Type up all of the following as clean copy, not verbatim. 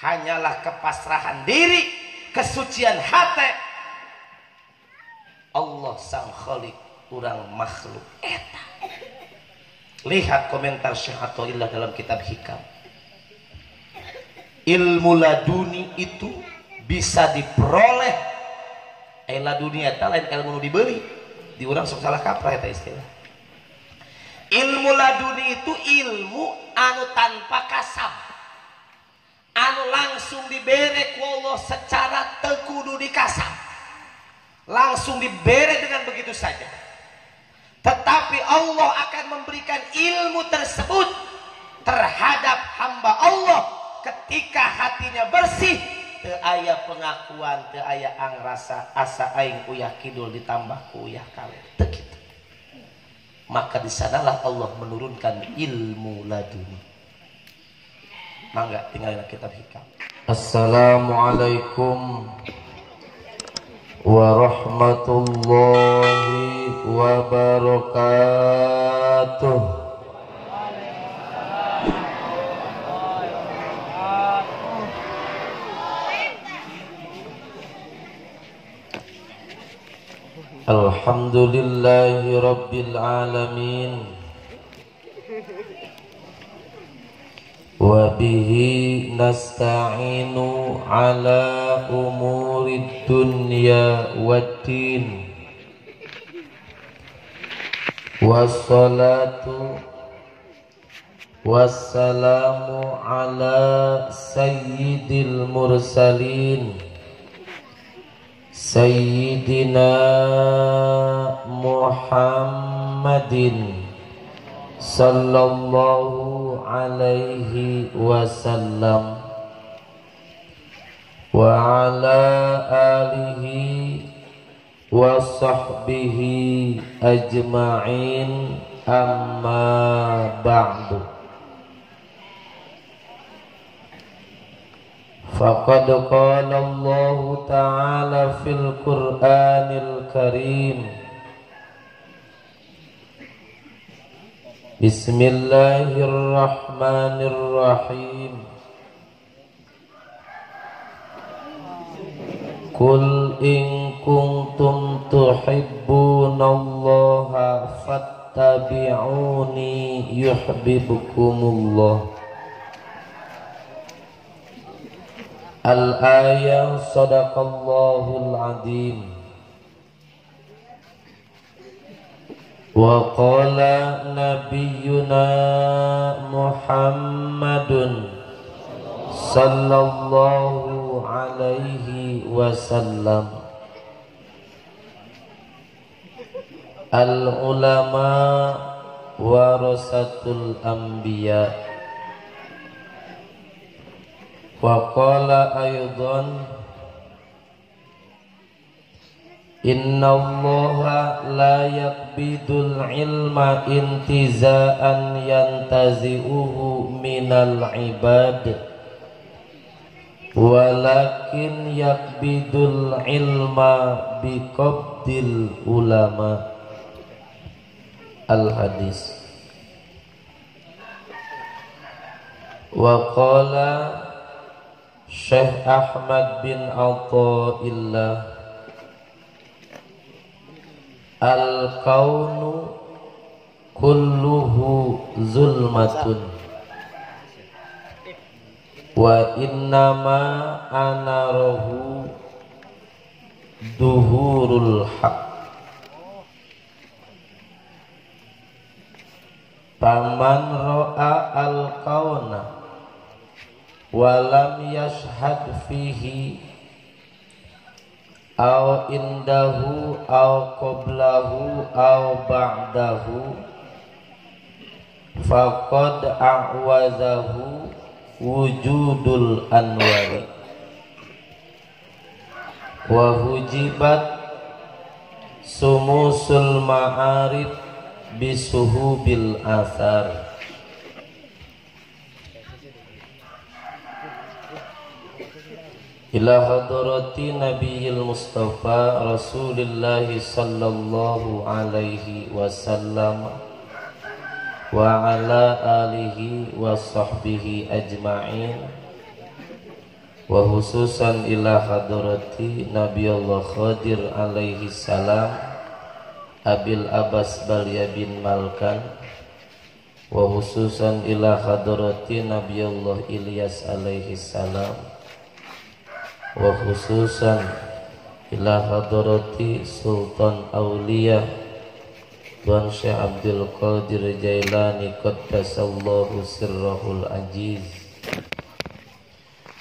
Hanyalah kepasrahan diri, kesucian hati. Allah sang khalik, urang makhluk eta. Lihat komentar Syekh Athaillah dalam kitab Hikam. Ilmu laduni itu bisa diperoleh. Laduni eta lain ilmu nu dibeli. Di urang sok salah kaprah eta istilah. Ilmu laduni itu ilmu anu tanpa kasab, anu langsung dibere ku Allah secara teu kudu dikasab, langsung dibere dengan begitu saja. Tetapi Allah akan memberikan ilmu tersebut terhadap hamba Allah ketika hatinya bersih, teu aya pengakuan, teu aya angrasa asa aing uyah kidul ditambah ku uyah kaler, teu kitu. Maka disanalah Allah menurunkan ilmu laduni. Mangga tinggalin kitab Hikam. Assalamualaikum warahmatullahi wabarakatuh. Alhamdulillahi rabbil alamin, wa bihi nasta'inu ala umurid dunya waddin, wassalatu wassalamu ala sayyidil mursalin, sayyidina Muhammadin sallallahu alaihi wasallam, wa ala alihi wa sahbihi ajma'in, amma ba'du. Faqad qala Allahu ta'ala fil Qur'anil Karim. Bismillahirrahmanirrahim. Qul in kuntum tuhibbunallaha fattabi'uni yuhibbukumullah. Al-ayah, sadaqallahul azim. Wa qala nabiyyuna Muhammadun sallallahu alaihi wasallam, al-ulama warasatul anbiya. Wa qala aydan, innallaha la yaqbidul ilma intiza'an yantazi'uhu minal ibad, walakin yaqbidul ilma biqabdil ulama. Al hadis. Wa qala Syekh Ahmad bin Athaillah, al-kaunu kulluhu zulmatun wa innama anarahu duhurul haq. Faman ra'a al-kauna walam yashhad fihi aw indahu aw qablahu aw ba'dahu faqad a'wazahu wujudul anwari wa hujibat sumusul ma'arif bisuhubil athar. Ila hadrati nabiyil Mustafa Rasulillah sallallahu alaihi wasallam wa ala alihi wa sahbihi ajma'in. Wa khususan ila hadrati Nabi Allah Khadir alaihi salam Abil Abbas Balya bin Malkan. Wa khususan ila hadrati Nabi Allah Ilyas alaihi salam. Wa khususan ila hadrati Sultan Aulia Tuan Syekh Abdul Qadir Jailani qaddasallahu sirrahul aziz.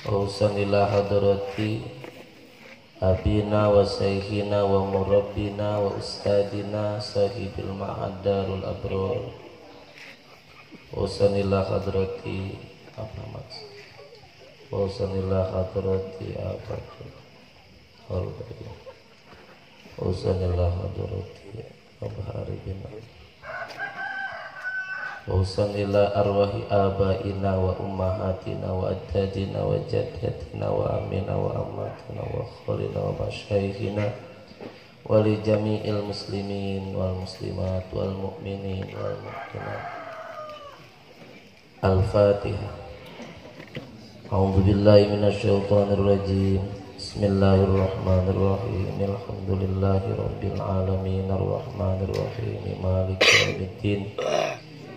Wa khususan ila hadrati abina wa sayhina wa murabbina wa ustadina sahibil ma'ad darul abrar. Wa khususan ila hadrati apa mas? Wa khususan ila hadrati apa? Wa khususan ila hadrati abharibina. Wa khususan ila arwahi abaina wa ummahatina wa ajdadina wa jaddatina wa amina wa ammatina wa khalina wa masyayikhina wa li jami'il muslimin wal muslimat wal mu'minin wal mu'minat. Al-Fatihah. A'udzu billahi minasyaitonir rajim. Bismillahirrahmanirrahim. Alhamdulillahi rabbil alamin arrahmanir rahim maliki yaumiddin.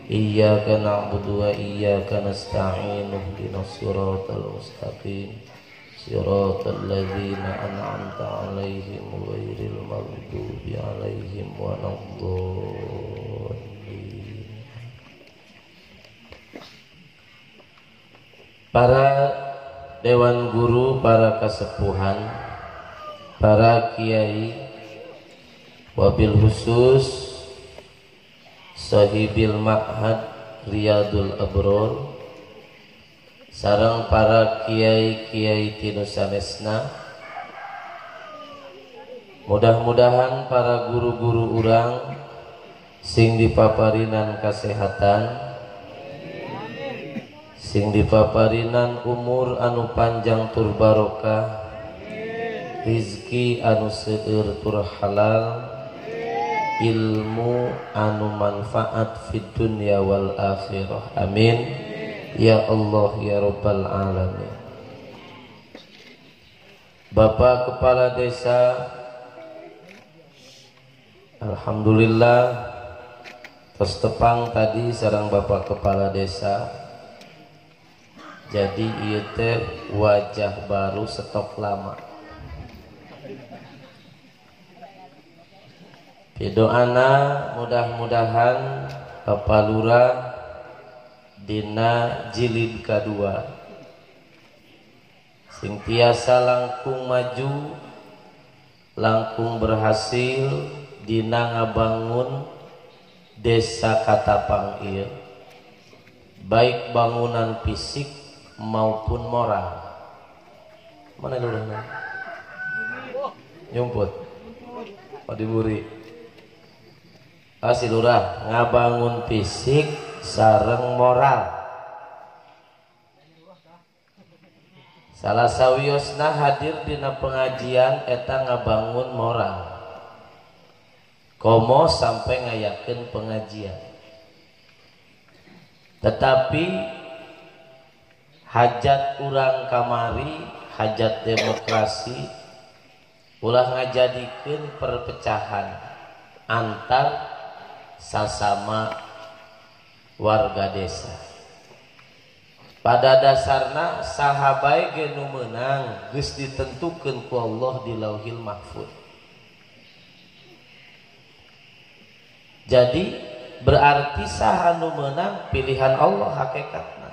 Iyyaka na'budu wa iyyaka nasta'in ihdinas siratal mustaqim siratal ladzina an'amta 'alaihim ghairil maghdubi 'alaihim waladdallin. Para dewan guru, para kasepuhan, para kiai, wabil khusus sahibil ma'had Riyadul Abror, sareng para kiai-kiai tinusanesna. Mudah-mudahan para guru-guru urang sing dipaparinan kasehatan, sing dipaparinan umur anu panjang tur barokah, rizki anu seueur tur halal, ilmu anu manfaat fid dunya wal akhirah. Amin ya Allah ya rabbal alamin. Bapak Kepala Desa, alhamdulillah tos tepang tadi sareng Bapak Kepala Desa. Jadi ieu teh wajah baru stok lama. Pidoana mudah-mudahan Bapak Lurah dina jilid kadua sing tiasa langkung maju, langkung berhasil dina ngabangun desa Katapang ieu, baik bangunan fisik maupun moral. Mana lurahna? Nyumput. Oh, diburi. Si lurah ngabangun fisik sareng moral. Salah sawiosna hadir dina pengajian eta ngabangun moral. Komo sampai ngayakeun pengajian. Tetapi hajat urang kamari, hajat demokrasi ulah ngajadikeun perpecahan antar sasama warga desa. Pada dasarna saha bae ge nu meunang geus ditentukeun ku Allah di Lauhil Mahfuz. Jadi berarti saha nu meunang pilihan Allah hakikatna.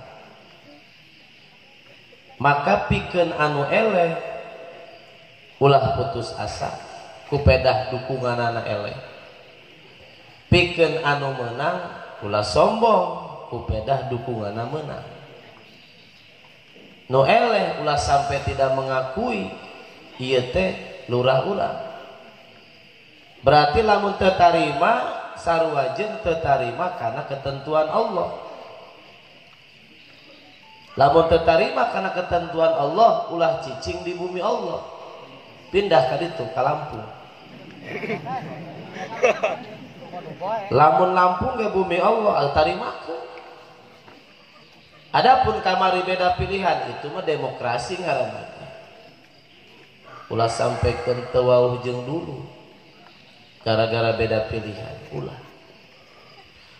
Maka pikeun anu eleh ulah putus asa ku pedah dukunganana eleh. Pikeun anu meunang ulah sombong ku pedah dukunganana meunang. Nu eleh ulah sampai tidak mengakui ieu teh lurah urang. Berarti lamun teu tarima sarua jeung teu tarima kana ketentuan Allah. Lamun teu tarima kana ketentuan Allah ulah cicing di bumi Allah. Pindah ka ditu ka Lampung. Lamun Lampung ke bumi Allah tarimakeun. Adapun kamari beda pilihan itu mah demokrasi ngaranna. Ulah sampaikan teu wauh jeung dulu gara-gara beda pilihan ulah.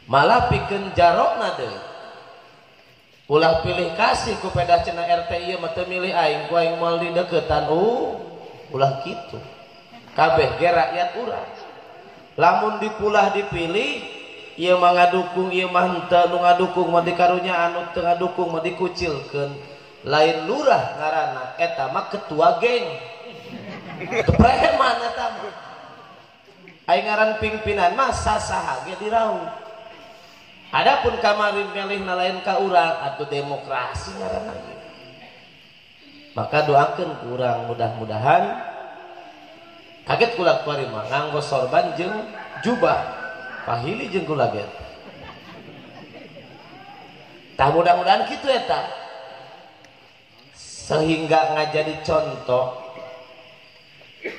Malah pikeun jarokna deui. Ulah pilih kasih ku pedah cenah RT ieu mah teu milih aing ku aing moal dideukeutan. Ulah kitu. Kabeh ge rakyat urang. Lamun dipulah dipilih ieu mah ngadukung ieu mah henteu, nu ngadukung mah dikarunya anu teu ngadukung mah dikucilkeun. Lain lurah ngaranna eta mah ketua geng. Teu preman eta mah. Aing ngaran pimpinan mah sasaha ge diraup. Adapun kamari milihna lain ka urang atuh demokrasi ngaranna. Maka doakeun ku urang mudah-mudahan kaget kula kuari mah nganggo sorban jeung jubah pahili jeung kula ge. Tah mudah-mudahan kitu eta. Sehingga ngajadi contoh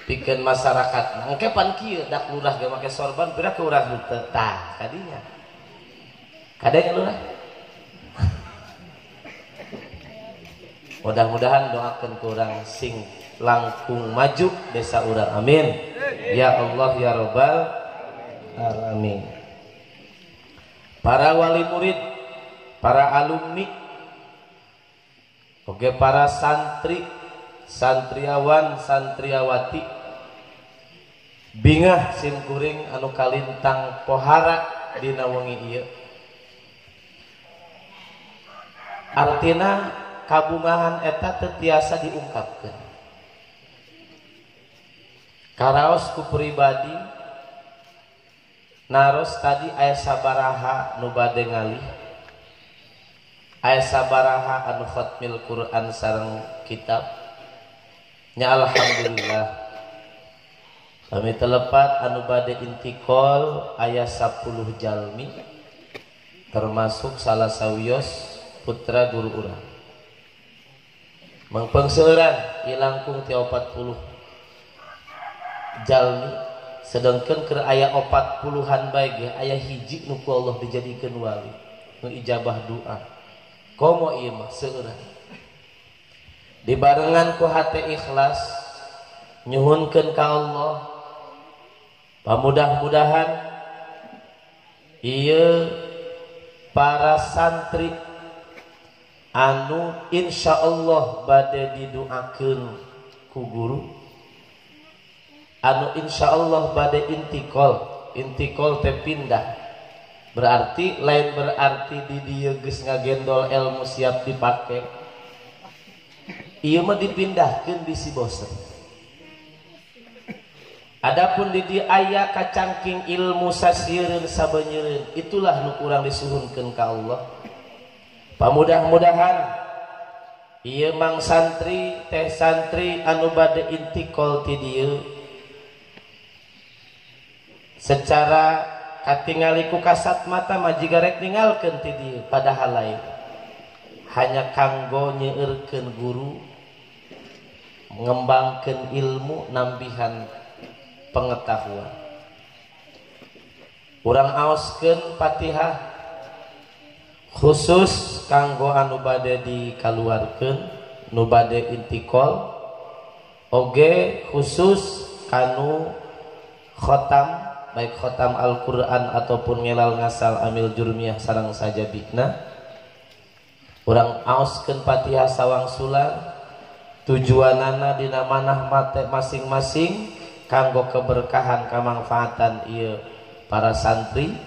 pikeun masyarakat. Engke pan kieu dak lurah ge make sorban pira ke urang henteu. Tah kadinya. Kadang lurah. Mudah-mudahan doakeun ku urang sing langkung maju desa urang, amin ya Allah ya robbal alamin. Para wali murid, para alumni, oke para santri, santriawan, santriawati, bingah simkuring anu kalintang pohara dina wengi ieu. Artina kabungahan eta teu tiasa diungkapkeun. Karaos ku pribadi naros tadi aya sabaraha nu bade ngalih, aya sabaraha anu khatmil Quran sareng kitab nya. Alhamdulillah kami telepat anu bade intikal aya 10 jalmi termasuk salah sawios putra guru urang mangpengseuran ieu langkung ti 40 jalmi, sedangkan keur aya 40-an bae ge aya hiji nu ku Allah dijadikeun wali nu ijabah doa. Komo ieu mah seueuran dibarengan ku hate ikhlas nyuhunkeun ka Allah. Pamudah-mudahan ieu para santri anu insyaallah bade didoakeun ku guru, anu insyaallah bade intikal, intikal teh pindah, berarti lain berarti di dieu geus ngagendol ilmu siap dipake, ieu mah dipindahkeun bisi bosen. Adapun di dieu aya kacangking ilmu sasiereun sabenyeureun, itulah nu kurang disuhunkeun ka Allah. Pamudah-mudahan ieu mang santri teh santri anu bade intikal ti dieu secara katingali ku kasat mata majiga rek ninggalkeun ti dieu, padahal lain hanya kanggo nyeueurkeun guru, ngembangkeun ilmu, nambihan pengetahuan. Urang aoskeun Fatihah khusus kanggo anu bade dikaluarkeun, nu bade intikal, oge khusus kanu khotam, baik khotam Al-Quran ataupun ngelal ngasal amil jurmiyah sareng sajabina. Urang aoskeun Fatihah sawangsulan tujuanana dina manah mate masing-masing kanggo keberkahan kamangfaatan ieu para santri,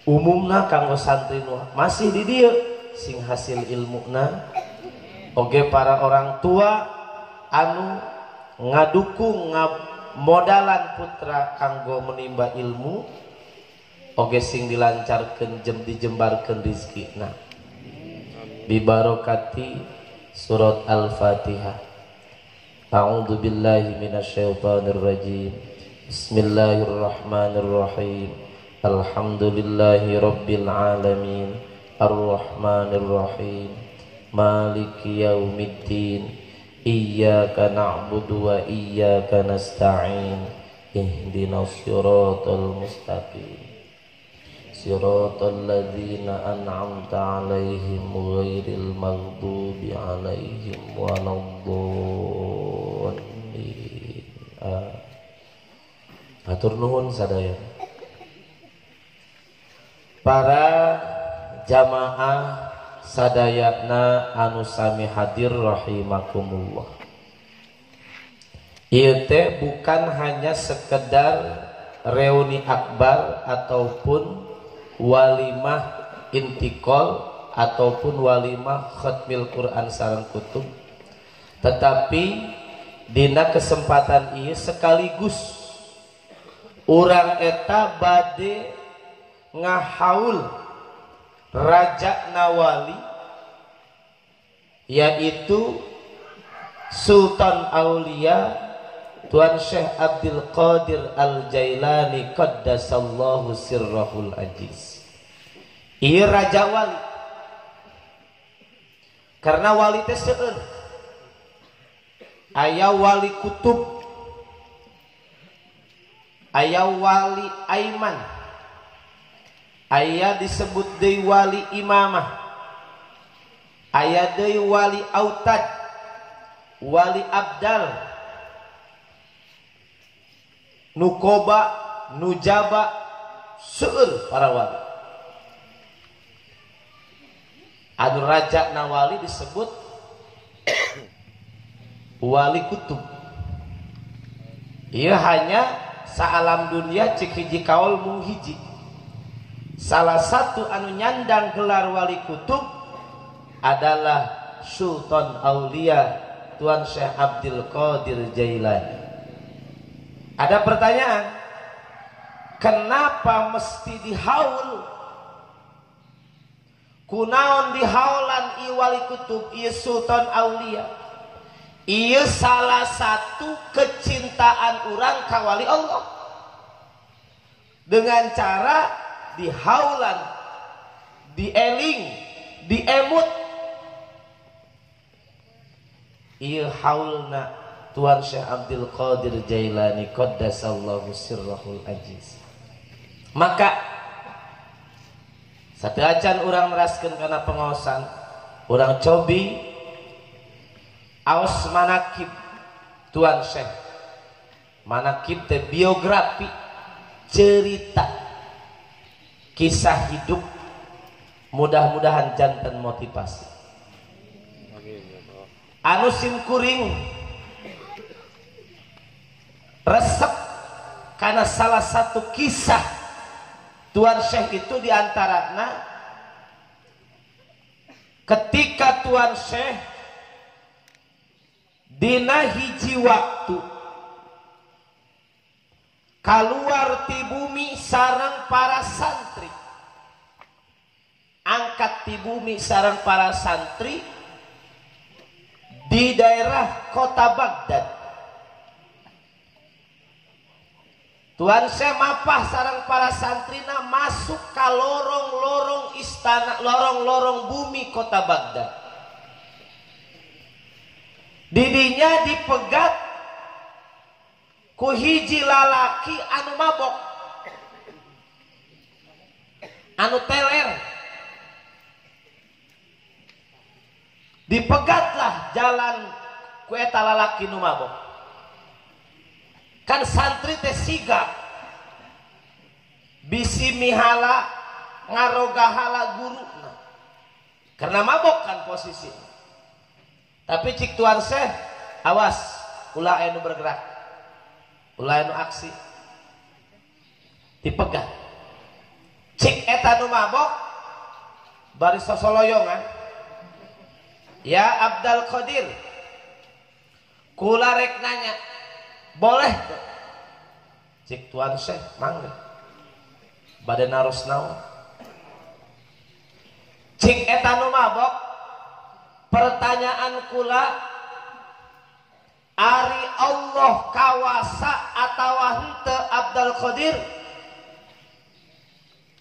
umumna kanggo santri nu masih di dieu sing hasil ilmuna, oge para orang tua anu ngadukung modalan putra kanggo menimba ilmu, oge sing dilancarkeun jem dijembarkeun rizkina. Bibarokati surat Al-Fatihah. A'udzu billahi minasyaitonir rajim. Bismillahirrahmanirrahim. Alhamdulillahi rabbil alamin. Arrahmanir rahim. Maliki yaumiddin. Iyyaka na'budu wa iyyaka nasta'in. Ihdinas siratal mustaqim. Siratal ladzina an'amta 'alaihim ghairil maghdubi 'alaihim waladdallin. Hatur nuhun sadaya. Para jamaah sadayana anu sami hadir rahimakumullah. Ieu teh bukan hanya sekedar reuni akbar ataupun walimah intikal ataupun walimah khatmil Quran sareng kutub, tetapi dina kesempatan ieu sekaligus urang eta bade ngahaul Raja Nawali, yaitu Sultan Aulia Tuan Syekh Abdul Qadir Al-Jailani qaddasallahu sirrahul aziz. Ieu raja wali. Karena wali teh seueur. Aya wali kutub, aya wali aiman, aya disebut deui wali imamah, aya deui wali autad, wali abdal, nukoba, nujaba, seueur para wali. Anu raja nawali disebut wali kutub. Ia hanya saalam dunia cek hiji kaul mung hiji. Salah satu anu nyandang gelar wali kutub adalah Sultan Aulia Tuan Syekh Abdul Qadir Jailani. Ada pertanyaan, kenapa mesti dihaul? Kunaon dihaulan i wali kutub ieu Sultan Aulia? Ieu salah satu kecintaan urang ka wali Allah. Dengan cara dihaulan, dieling, diemut. Ieu haulna Tuan Syekh Abdul Qadir Jailani qaddasallahu sirrahul aziz. Maka sateuacan urang neraskeun kana pengaosan, urang cobi aos manakib Tuan Syekh. Manakib teh biografi, cerita kisah hidup, mudah-mudahan janten motivasi. Anu simkuring resep karena salah satu kisah Tuan Syekh itu diantaranya ketika Tuan Syekh dina hiji waktu kaluar ti bumi sareng para santri, angkat ti bumi sareng para santri di daerah kota Baghdad. Tuan Syekh mapah sareng para santrina masuk ke lorong-lorong istana, lorong-lorong bumi kota Baghdad. Didinya dipegat ku hiji lalaki anu mabok, anu teler. Dipegatlah jalan ku eta lalaki nu mabok. Kan santri teh siga bisi mihala ngarogahala guruna karena mabok kan posisi. Tapi cik Tuan Syekh, awas ulah anu bergerak, ulah anu aksi. Dipegat cik eta nu mabok bari sosoloyongan, ya Abdul Qadir, kula rek nanya, boleh tuh? Cik Tuan Syekh, mangga. Bade naros naon? Cik eta nu mabok, pertanyaan kula, ari Allah kawasa atawa henteu Abdul Qadir?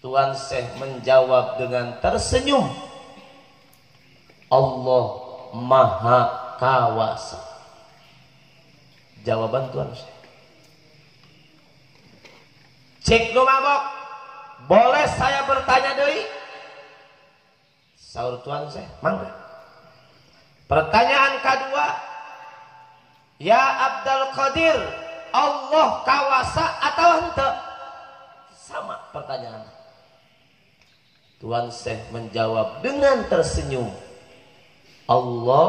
Tuan Syekh menjawab dengan tersenyum, Allah Maha Kawasa. Jawaban Tuan Syekh. Cek nu mabok, Boleh saya bertanya deui? Saur Tuan Syekh, mangga. Pertanyaan kedua, ya Abdul Qadir, Allah kawasa atau henteu? Sama pertanyaan. Tuan Syekh menjawab dengan tersenyum, Allah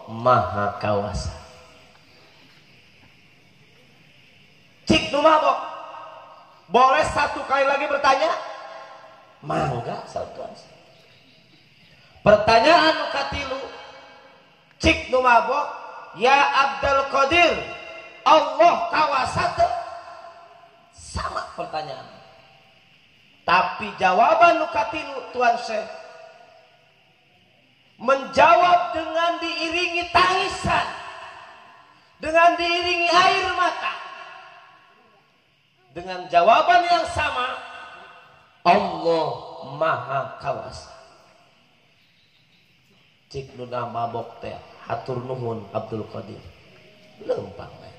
Maha Kawasa. Cik nu mabok, boleh satu kali lagi bertanya? Mangga, saur Tuan Syekh. Pertanyaan nu katilu, cik nu mabok, ya Abdul Qadir, Allah kawasa teu? Sama pertanyaan. Tapi jawaban nu katilu Tuan Syekh menjawab dengan diiringi tangisan, dengan diiringi air mata, dengan jawaban yang sama, Allah Maha Kawasa. Cik nu mabok teh hatur nuhun Abdul Qadir. Lempang we.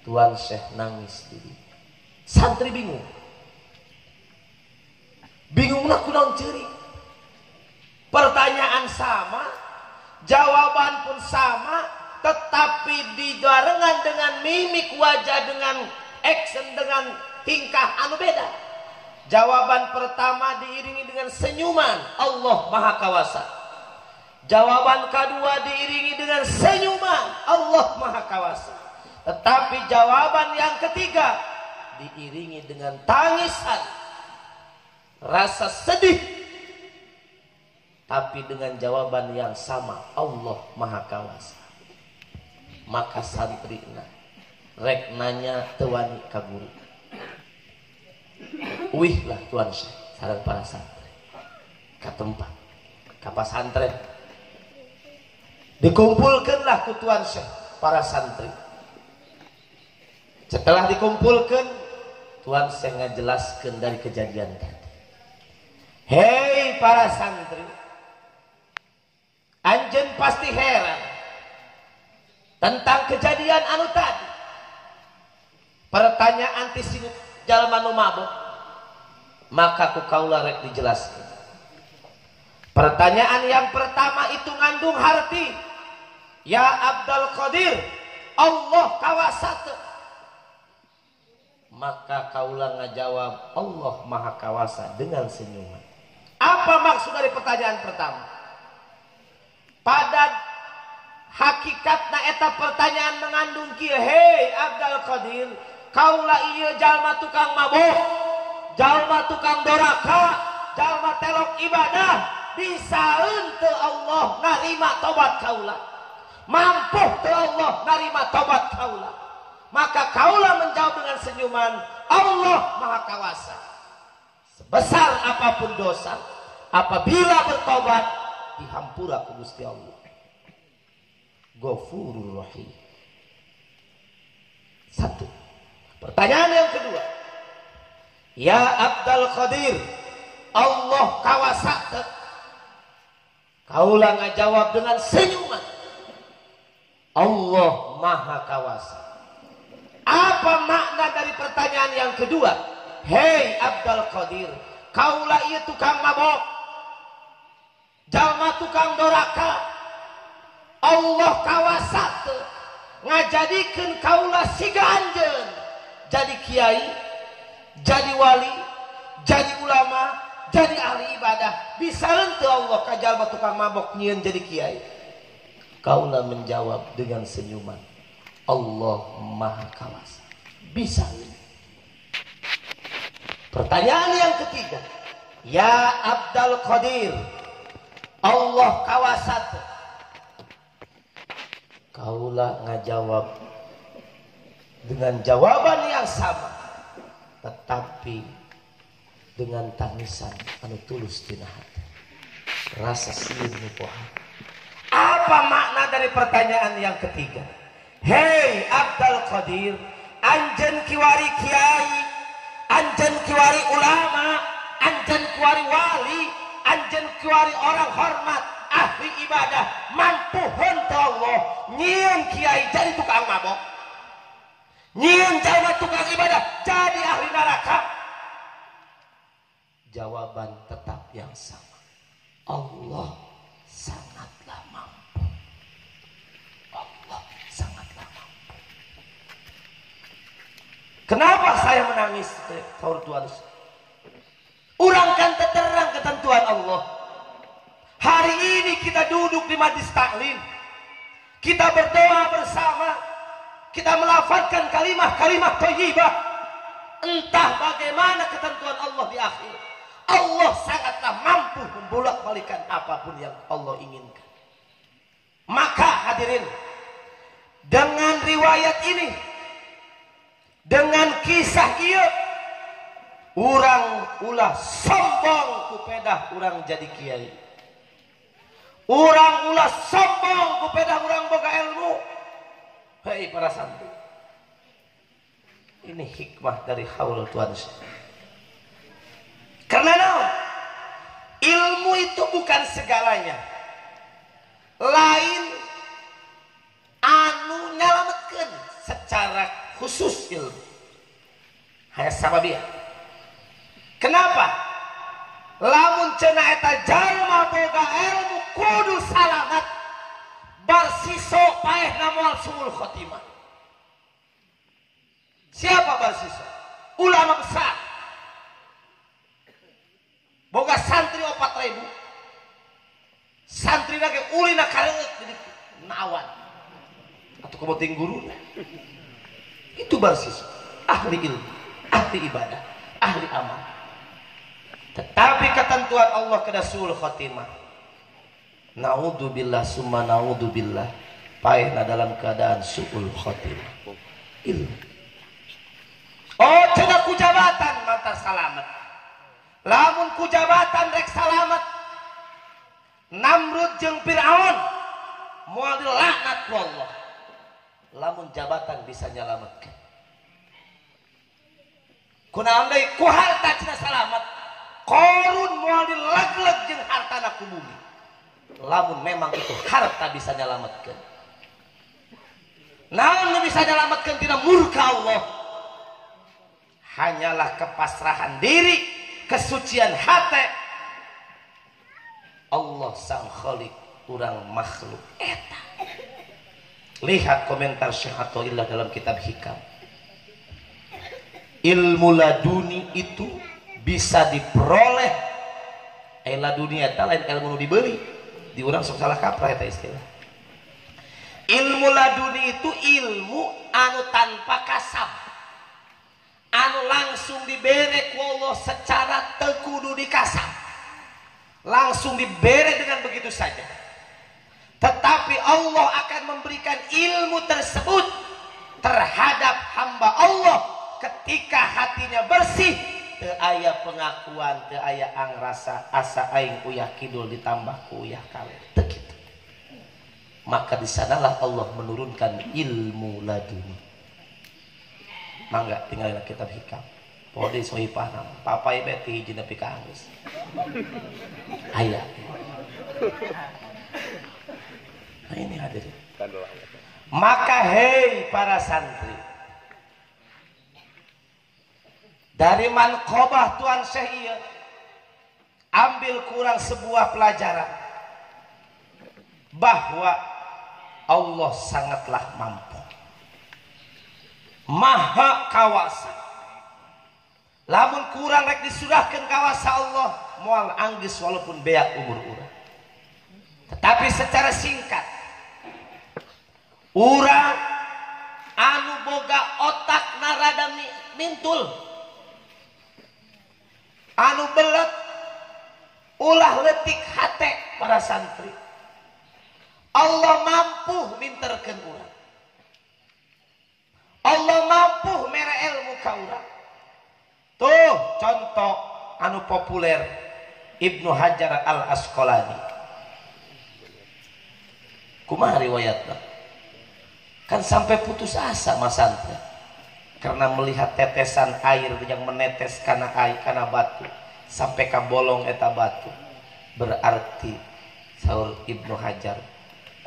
Tuan Syekh nangis di dinya. Santri bingung. Bingungna kunaon ceurik. Pertanyaan sama, jawaban pun sama, tetapi dibarengan dengan mimik wajah, dengan action, dengan tingkah anu beda. Jawaban pertama diiringi dengan senyuman, Allah Maha Kawasa. Jawaban kedua diiringi dengan senyuman, Allah Maha Kawasa. Tetapi jawaban yang ketiga diiringi dengan tangisan, rasa sedih, tapi dengan jawaban yang sama, Allah Maha Kawasa. Maka santrina rek nanya teu wani ka guru. Uih lah Tuan Syekh sareng para santri ka tempat, ka pasantren. Dikumpulkanlah ku Tuan Syekh para santri. Setelah dikumpulkan, Tuan Syekh ngajelaskan dari kejadian tadi. Hei para santri, anjeun pasti heran tentang kejadian anu tadi. Pertanyaan ti si jalma nu mabok, maka ku kaula rek dijelaskeun. Pertanyaan yang pertama itu ngandung harti, ya Abdul Qadir, Allah kawasa teu? Maka kaula ngajawab, Allah Maha Kawasa dengan senyuman. Apa maksud dari pertanyaan pertama? Pada hakikatna eta pertanyaan mengandung kieu, hei Abdul Qadir, kaula ieu jalma tukang mabok, jalma tukang doraka, jalma telok ibadah, bisa henteu Allah narima tobat kaula? Mampu teu Allah narima tobat kaula? Maka kaula menjawab dengan senyuman, Allah Maha Kawasa. Sebesar apapun dosa, apabila bertobat dihampura ku Gusti Allah. Ghafurur Rahim. Satu. Pertanyaan yang kedua, ya Abdul Qadir, Allah kawasa teu? Kaula ngajawab dengan senyuman, Allah Maha Kawasa. Apa makna dari pertanyaan yang kedua? Hei Abdul Qadir, kaula ieu tukang mabok, jalma tukang doraka, Allah kawasa teu ngajadikeun kaula siga anjeun jadi kiai, jadi wali, jadi ulama, jadi ahli ibadah? Bisa henteu Allah ka jalma tukang mabok nyieun jadi kiai? Kaula menjawab dengan senyuman, Allah Maha Kawasa. Bisa. Pertanyaan yang ketiga, ya Abdul Qadir, Allah kawasa teu? Kaula ngajawab dengan jawaban yang sama, tetapi dengan tangisan anu tulus tina hati, rasa sieun nu poha. Apa makna dari pertanyaan yang ketiga? Hei Abdul Qadir, anjeun kiwari kiai, anjeun kiwari ulama, anjeun kiwari wali, anjeun kiwari orang hormat, ahli ibadah, mampu henteu Allah nyieun kiai jadi tukang mabok, nyieun jalma tukang ibadah jadi ahli neraka? Jawaban tetap yang sama. Allah sangatlah mampu. Allah sangatlah mampu. Kenapa saya menangis? Saur Tuhan. Urang kan terang ketentuan Allah. Hari ini kita duduk di majlis taklim. Kita berdoa bersama. Kita melafalkan kalimah-kalimah thayyibah. Entah bagaimana ketentuan Allah di akhir. Allah sangatlah mampu membolak-balikan apapun yang Allah inginkan. Maka hadirin, dengan riwayat ini, dengan kisah ieu, urang ulah sombong kupedah urang jadi kiai. Urang ulah sombong kupedah urang boga ilmu. Hei para santri, ini hikmah dari haul Tuhan. Karena naon? Ilmu itu bukan segalanya. Lain anu nyalametkeun secara khusus ilmu. Hanya sababia. Kenapa? Lamun cenah eta jalma boga ilmu kudu salamat. Barsiso paehna moal suul khotimah. Siapa Barsiso? Ulama besar. Boga santri 4.000. Santri lagi ulina kareut jadi nawan. Atau komoting guruna. Itu Barsiso, ahli ilmu, ahli ibadah, ahli amal. Tetapi ketentuan Allah kena suul khotimah. Naudzubillah summa naudzubillah. Paehna dalam keadaan suul khotimah. Ilmu. Oh, cenah ku jabatan mantar salamet. Lamun ku jabatan rek salamet. Namrud jeung Fir'aun moal dilaknat ku Allah. Lamun jabatan bisa nyalametkeun. Kunaon deui ku harta cenah salamet. Korun moal dilegleg jeung hartana ku bumi. Lamun memang itu harta bisa nyalametkeun. Naon nu bisa nyalametkeun tina murka Allah? Hanyalah kepasrahan diri, kesucian hati. Allah sang khalik, urang makhluk eta. Lihat komentar Syekh Athaillah dalam kitab Hikam. Ilmu laduni itu bisa diperoleh. Laduni eta lain ilmu nu dibeli. Di urang sok salah kaprah eta istilah. Ilmu laduni itu ilmu anu tanpa kasab, anu langsung dibere ku Allah secara teu kudu dikasab, langsung dibere dengan begitu saja. Tetapi Allah akan memberikan ilmu tersebut terhadap hamba Allah ketika hatinya bersih, teu aya pengakuan, teu aya angrasa asa aing uyah kidul ditambah ku uyah kaler, teu kitu. Maka disanalah Allah menurunkan ilmu laduni. Mangga tinggalin kitab Hikam. Pode sohipah nama. Papai beti hiji nepi ka anggeus. Aya. Nah ini hadirin. Maka hei para santri, dari manqobah Tuan Syekh ieu ambil kurang sebuah pelajaran bahwa Allah sangatlah mampu, maha kawasa. Lamun kurang rek disurahkeun kawasa Allah moal anggeus walaupun beak umur urang. Tetapi secara singkat, urang anu boga otak narada mintul, anu belet, ulah letik hate para santri. Allah mampu minterkeun urang. Allah mampu mere ilmu ka urang. Tuh contoh anu populer Ibnu Hajar Al Asqalani. Kumaha riwayatna? Kan sampai putus asa mas santri karena melihat tetesan air yang menetes kana air kana batu sampai ka bolong eta batu. Berarti saur Ibnu Hajar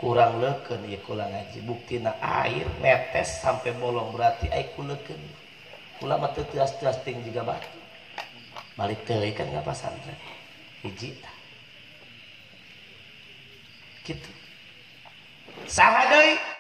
kurang leukeun ieu kula ngaji, buktina air netes sampai bolong berarti ai kuleukeun. Kula mah teu teas-teas ting jiga batu. Balik teuing kan ka pasantren. Hiji tah. Kitu. Saha deui?